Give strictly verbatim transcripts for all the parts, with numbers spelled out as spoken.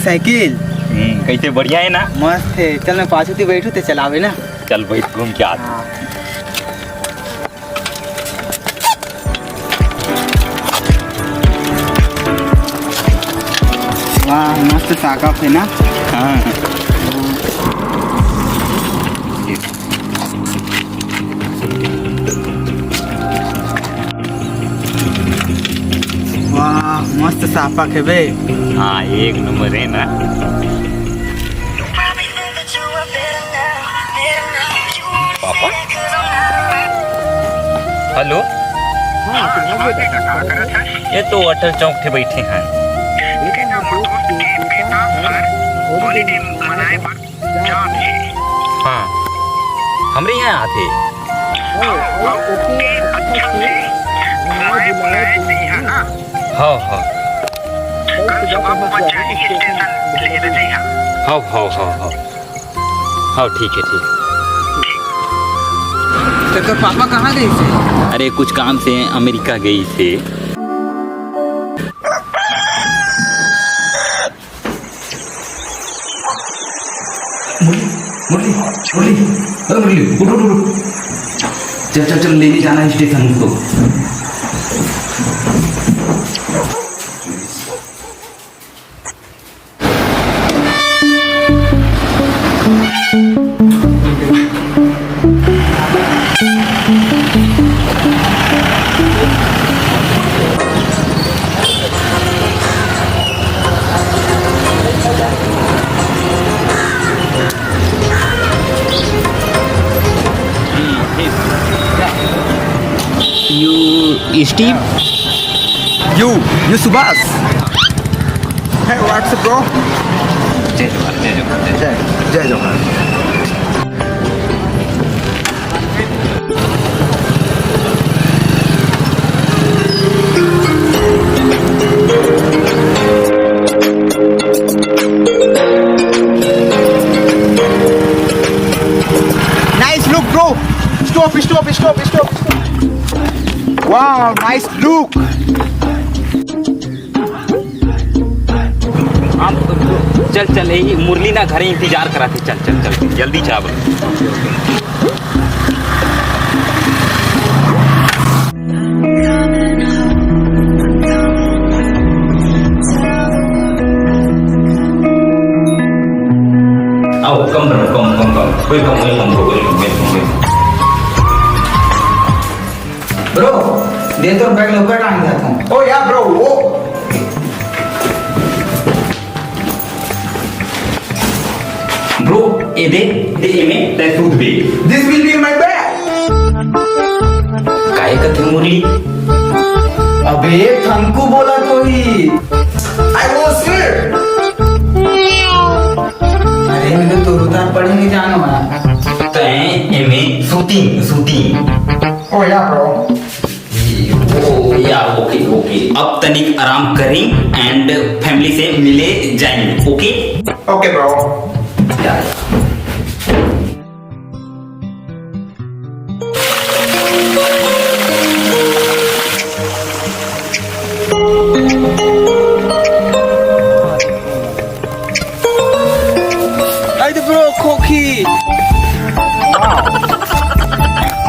Cycle. हम्म, कैसे, बढ़िया है ना? मस्त है। चल, मैं पाछू ती बैठू, ते चलावे ना। चल, बैठ, घूम के आ। हाँ। वाह, मस्त साकप है ना? हाँ। वाह, मस्त साकप है बे। हाँ, एक नंबर है ना। पापा? हेलो? ये तो अटल चौक थे बैठे हैं। हाँ, हमरे यहाँ आथे। हाँ, हाँ। हाँ, हाँ, हाँ, हाँ। हाँ, ठीक है, ठीक। तो तोर पापा कहाँ गइसे? अरे, कुछ काम से अमेरिका गइसे। मुरली, मुरली, मुरली, अरे मुरली, उठ, उठ, उठ। चल, चल, चल, लेने जाना है स्टेशन उसको। You Steve? You, you Subhash. Hey, what's up, bro? जय जोहार, जय जोहार, जय जोहार। जय, जय जोहार। Nice look, bro. Stop, stop, stop, stop, stop. Wow, nice look. चल, चल, यही मुरली ना घरे इंतजार कराथे। चल, चल, चल, जल्दी जा बस। आओ, come, bro, come, come, come। Welcome, welcome, bro, welcome, welcome, welcome। Bro, दे तो बैग लौकर टांग जाता हूँ। Oh yeah, bro, वो। Bro, ये दे, दे ये में, तै सूत बे। This will be my bag। काहे कथे मुरली? अबे, थंकू बोला तो ही। I was here। अरे, मैं तो तुरुतार पढ़े नहीं जानो है। तै ये में सूती, सूती। Oh yeah, bro। ओ या, ओके, ओके। अब तनिक आराम करें and family से मिले जाएंगे, ओके? ओके, bro। या, या। आई दे bro, खोखी।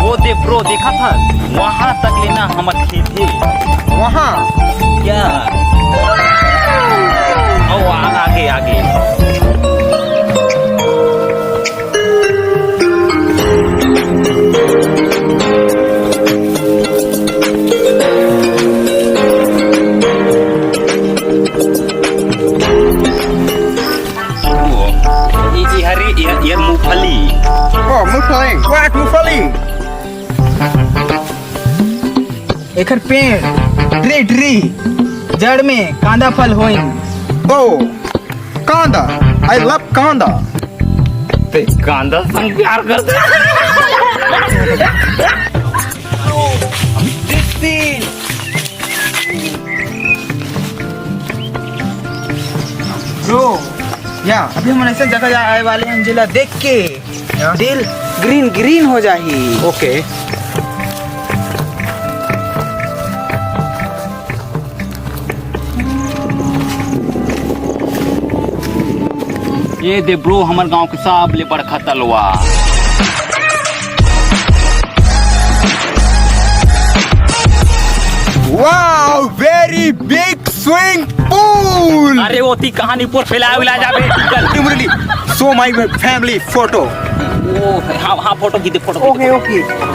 वो दे bro, देखा था, वहां तक लेना हमर खेत है। वहां? क्या? ओ, आ-, आगे, आगे। ओ, ये, ये हरी, ये, ये मूंगफली। Oh, मूंगफली। What, मूंगफली? एखर पेड़, tree, tree, जड़ में कांदा फल होइन। Oh, कांदा। I love कांदा। ते कांदा संग प्यार करथे। Bro, या, अभी हमन ऐसे जगह जा आए वाले हैं, जेला देख के या। दिल green green हो जाही। ओके। ये दे ब्रो, हमर गांव के सबले बड़का तलवा। Wow, very big swing pool. अरे, ओती कहानी पर फैलाए उला जाबे, टिकल। Murli, show my family photo. ओ, हाँ, हाँ, फोटो खींचे, फोटो खींचे। Okay, okay.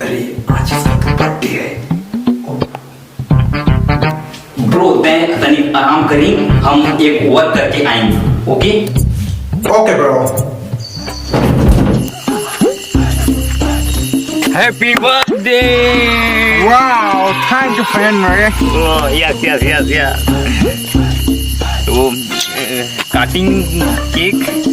अरे, आज इसका बर्थडे है। ब्रो, तैं तनी आराम करी, हम एक वर्क करके आएंगे, ओके? Okay, bro. Happy birthday! Wow, thank you, friend. Oh, yes, yes, yes, yes. तो, अ, काटिंग केक।